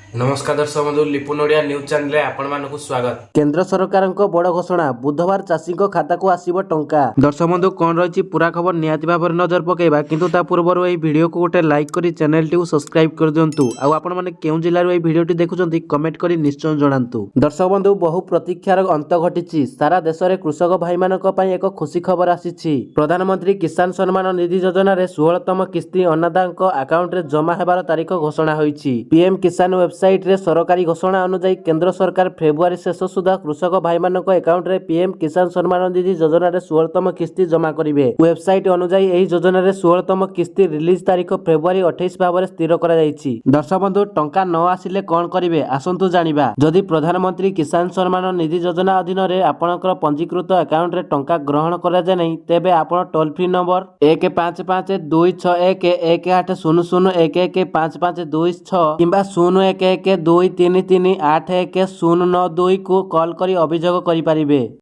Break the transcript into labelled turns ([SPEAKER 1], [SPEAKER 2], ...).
[SPEAKER 1] ନମସ୍କାର ଦର୍ଶକ ବନ୍ଧୁ, ଲିପୁନ ଓଡ଼ିଆ ନ୍ୟୁଜ୍ ଚ୍ୟାନେଲରେ ଆପଣମାନଙ୍କୁ ସ୍ୱାଗତ।
[SPEAKER 2] କେନ୍ଦ୍ର ସରକାରଙ୍କ ବଡ଼ ଘୋଷଣା, ବୁଧବାର ଚାଷୀଙ୍କ ଖାତାକୁ ଆସିବ ଟଙ୍କା। ଦର୍ଶକ ବନ୍ଧୁ, କ'ଣ ରହିଛି ପୁରା ଖବର, ନିହାତି ଭାବରେ ନଜର ପକାଇବା। କିନ୍ତୁ ତା ପୂର୍ବରୁ ଏହି ଭିଡ଼ିଓକୁ ଗୋଟେ ଲାଇକ୍ କରି ଚ୍ୟାନେଲଟିକୁ ସବସ୍କ୍ରାଇବ୍ କରିଦିଅନ୍ତୁ। ଆଉ ଆପଣମାନେ କେଉଁ ଜିଲ୍ଲାରୁ ଏହି ଭିଡ଼ିଓଟି ଦେଖୁଛନ୍ତି, କମେଣ୍ଟ କରି ନିଶ୍ଚୟ ଜଣାନ୍ତୁ। ଦର୍ଶକ ବନ୍ଧୁ, ବହୁ ପ୍ରତୀକ୍ଷାର ଅନ୍ତ ଘଟିଛି। ସାରା ଦେଶରେ କୃଷକ ଭାଇମାନଙ୍କ ପାଇଁ ଏକ ଖୁସି ଖବର ଆସିଛି। ପ୍ରଧାନମନ୍ତ୍ରୀ କିଷାନ ସମ୍ମାନ ନିଧି ଯୋଜନାରେ 16ତମ କିସ୍ତି ଅନ୍ନଦାତାଙ୍କ ଆକାଉଣ୍ଟରେ ଜମା ହେବାର ତାରିଖ ଘୋଷଣା ହୋଇଛି। ପିଏମ୍ କିଷାନ ୱେବସାଇଟରେ ସରକାରୀ ଘୋଷଣା ଅନୁଯାୟୀ, କେନ୍ଦ୍ର ସରକାର ଫେବୃଆରୀ ଶେଷ ସୁଦ୍ଧା କୃଷକ ଭାଇମାନଙ୍କ ଆକାଉଣ୍ଟରେ ପିଏମ୍ କିଷାନ ସମ୍ମାନ ନିଧି ଯୋଜନାରେ 16ତମ କିସ୍ତି ଜମା କରିବେ। ୱେବସାଇଟ ଅନୁଯାୟୀ, ଏହି ଯୋଜନାରେ 16ତମ କିସ୍ତି ରିଲିଜ ତାରିଖ ଫେବୃଆରୀ 28 ଭାବରେ ସ୍ଥିର କରାଯାଇଛି। ଦର୍ଶକ ବନ୍ଧୁ, ଟଙ୍କା ନ ଆସିଲେ କ'ଣ କରିବେ, ଆସନ୍ତୁ ଜାଣିବା। ଯଦି ପ୍ରଧାନମନ୍ତ୍ରୀ କିଷାନ ସମ୍ମାନ ନିଧି ଯୋଜନା ଅଧୀନରେ ଆପଣଙ୍କର ପଞ୍ଜୀକୃତ ଆକାଉଣ୍ଟରେ ଟଙ୍କା ଗ୍ରହଣ କରାଯାଏ ନାହିଁ, ତେବେ ଆପଣ ଟୋଲ୍ ଫ୍ରି ନମ୍ବର 1552611800115526 କିମ୍ବା 01123381092କୁ କଲ୍ କରି ଅଭିଯୋଗ କରିପାରିବେ।